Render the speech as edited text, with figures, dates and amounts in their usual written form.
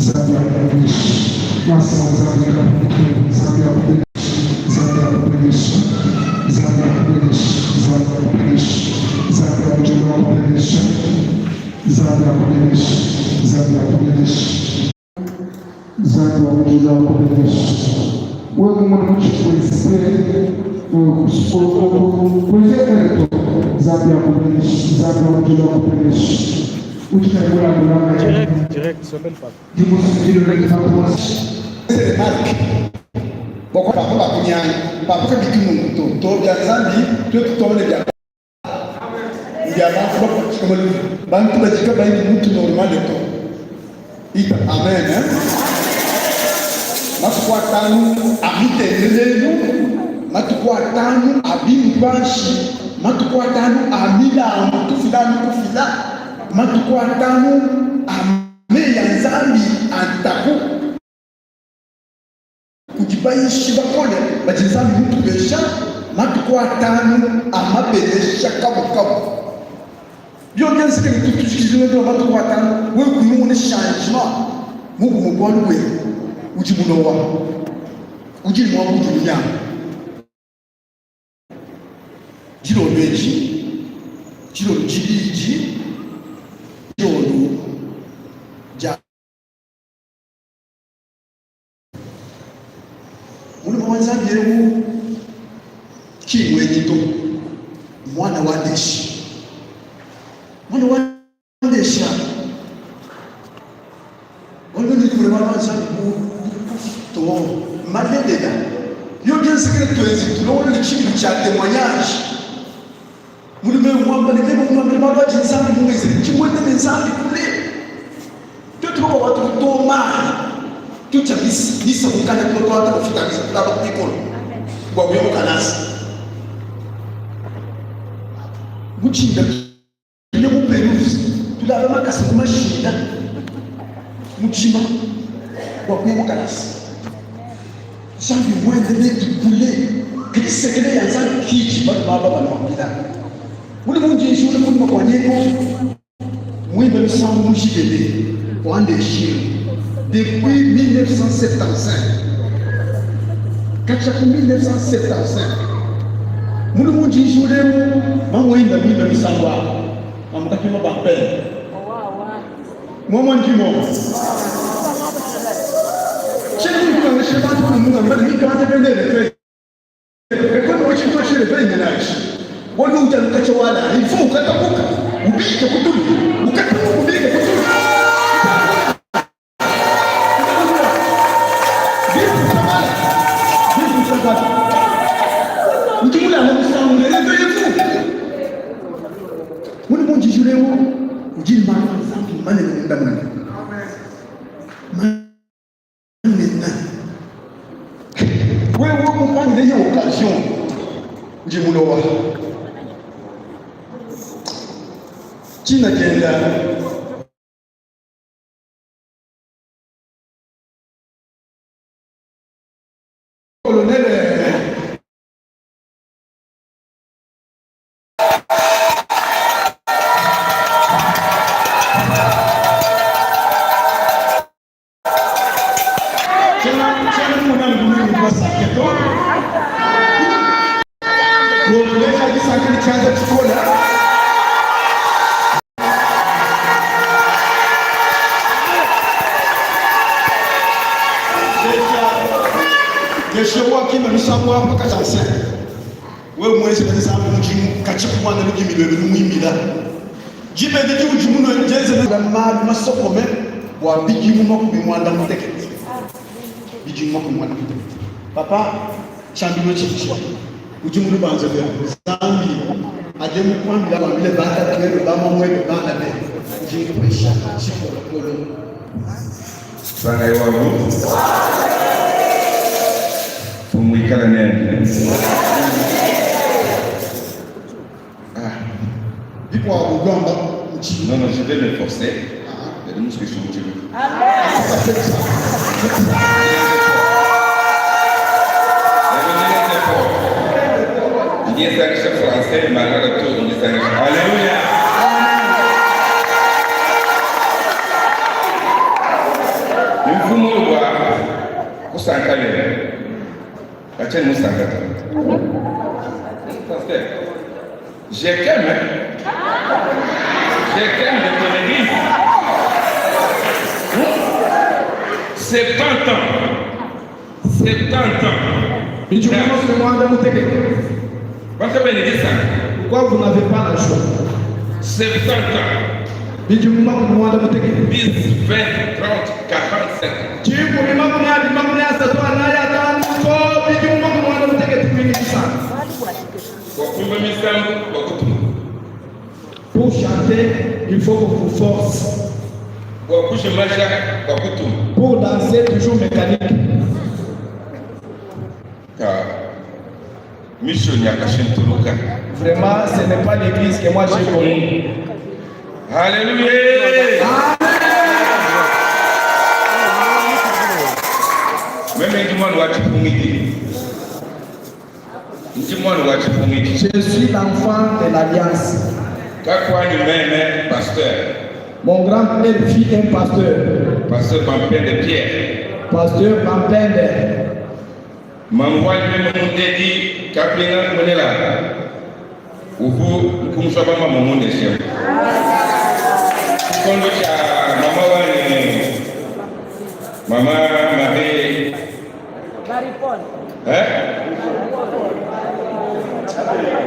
Nzambi akubeneshe. Ngasa wa Nzambi ikala pabuipi nebe. Nzambi akubeneshe. Nzambi akubeneshe. Nzambi akubeneshe. Nzambi akubeneshe. Nzambi wa mu diulu akubeneshe. Nzambi akubeneshe. Nzambi akubeneshe. Nzambi wa mu diulu akubeneshe. Wewe mumone mutshikwese kuenzekele to. Nzambi akubeneshe. Nzambi wa mu diulu akubeneshe. Udi ne mulambulanga. Direct, direct, s'appelle pas. Bua papa bakunyanga papa kabidi nunku to to bia Nzambi tuetu tuamane bia bia bantu bakuatshika maluvu bantu badi kabayi ne mutu normale to ita amen eh? Matuku atanu a mitendelelu, matuku atanu a binu panshi, matuku atanu a milambu tufila anu kufila, matuku atanu a meyi a Nzambi a ntaku kudi bayishi bakole badi Nzambi mutupesha, matuku atanu a mabenesha kabukabu. Biobi bienzeke ne tutujikije luendu lua matuku atanu, wewe kuyi mumone changement mu bumue bualu buebe, udi munowa, udi ne muaba udi munyanga. Dilolo edi, dilolo dibidi, dilolo dia Mulume wa Nzambi eu ki mmuenyi to, mmuana wa ndeshi. Mwana wa ndesha bualu nudi mune malu a Nzambi bu to malelela yo bienzekele tuenze tulongolole tshibilu tshia temoignage mulume eu muamba ne meme muambile malu adi Nzambi mungenzele ndi muende ne Nzambi kule Tuetu bavua batu kutuo mayi tutshia bisa bisa mukana tuo tuata kufita bisa tulaba ku mikolo bua kuya mu kalasa mutshinda tuya mu pelouse tulaba makasa ku mashinda mutshima bua kuya mu kalasa. Nzambi muende ne ikule kadi sekele ya Nzambi kiji batu baba banuambila uli munjinshi uli kunyima kua nyeko Muimbe misambu mu JBB wandeshilu depuis 1975 katshia ku 1975 muli munjinjulemu mamuimba mimba misambu apo mamukapima bampele momo ndimo tshiena mukulongesha bantu kumunga mbali mikanda bendele Ekona wetshintu tshile pene nachi woluta lukacha wala ifu ukatabuka ubike kutulu ukatabuka ubike kutulu udi mulala musangu leleveyevu muli munjijuleu udi ne malu a nzambi manene munda muende. Nena wewe mupangile ye occasion ndi mulowa tshiena dienda colonel. Wewe muenzele Nzambi mudimu katshia ku buana ludimi luebe lumuimbila dibende diudi munue dienzela malu masokome bua bidimu 60, bidimu 60. Papa, tshiambilu etshi ntshia udi mu lubanza lua Nzambi adi mukuambila wambile batatuebe bamamuebe bana bebe ndi nkupesha tshipolopolo. Sangayi wabu Mfumu ikale nenu. Ah, bikuabu luamba ntshinyi? Non, non, je vais me forcer. Il y a des muscles qui sont motivés. Ndisangisha français malgré tout, ndisangisha. Alléluia. Mfumu wa kusanka lelo. Acheni musanka tu. Pasteur, je t'aime. Hein? Je t'aime de ton église. 70 ans. 70 ans. Bidimu makumi muanda mutekete. Parce que benedisa. Pourquoi vous n'avez pas la joie? 70 ans. Bidimu makumi muanda mutekete. 10, 20, 30, 45. Dikumi makumi abidi makumi asatu anayi atanu to bidimu makumi muanda mutekete kuini bisanu. Kwa kuimba misambu kwa kutuma. Pour chanter, il faut qu'on vous force. Kwa kushimasha kwa kutuma. Pour danser, toujours mécanique. Ka mission yakashintuluka. Vraiment, ce n'est pas l'église que moi j'ai connue. Haleluya. Meme ndi mwana wa chipungidi. Ndi mwana wa chipungidi. Je suis l'enfant de l'alliance. Kakwani meme pasteur. Mon grand-père fut un pasteur. Pasteur Pampin de Pierre. Pasteur Pampende. Mamwali meme mundedi kapinga munela. Uvu nkumusha bama mumunde shem. Kondo cha mama wani. Mama Marie. Marie Paul. Eh?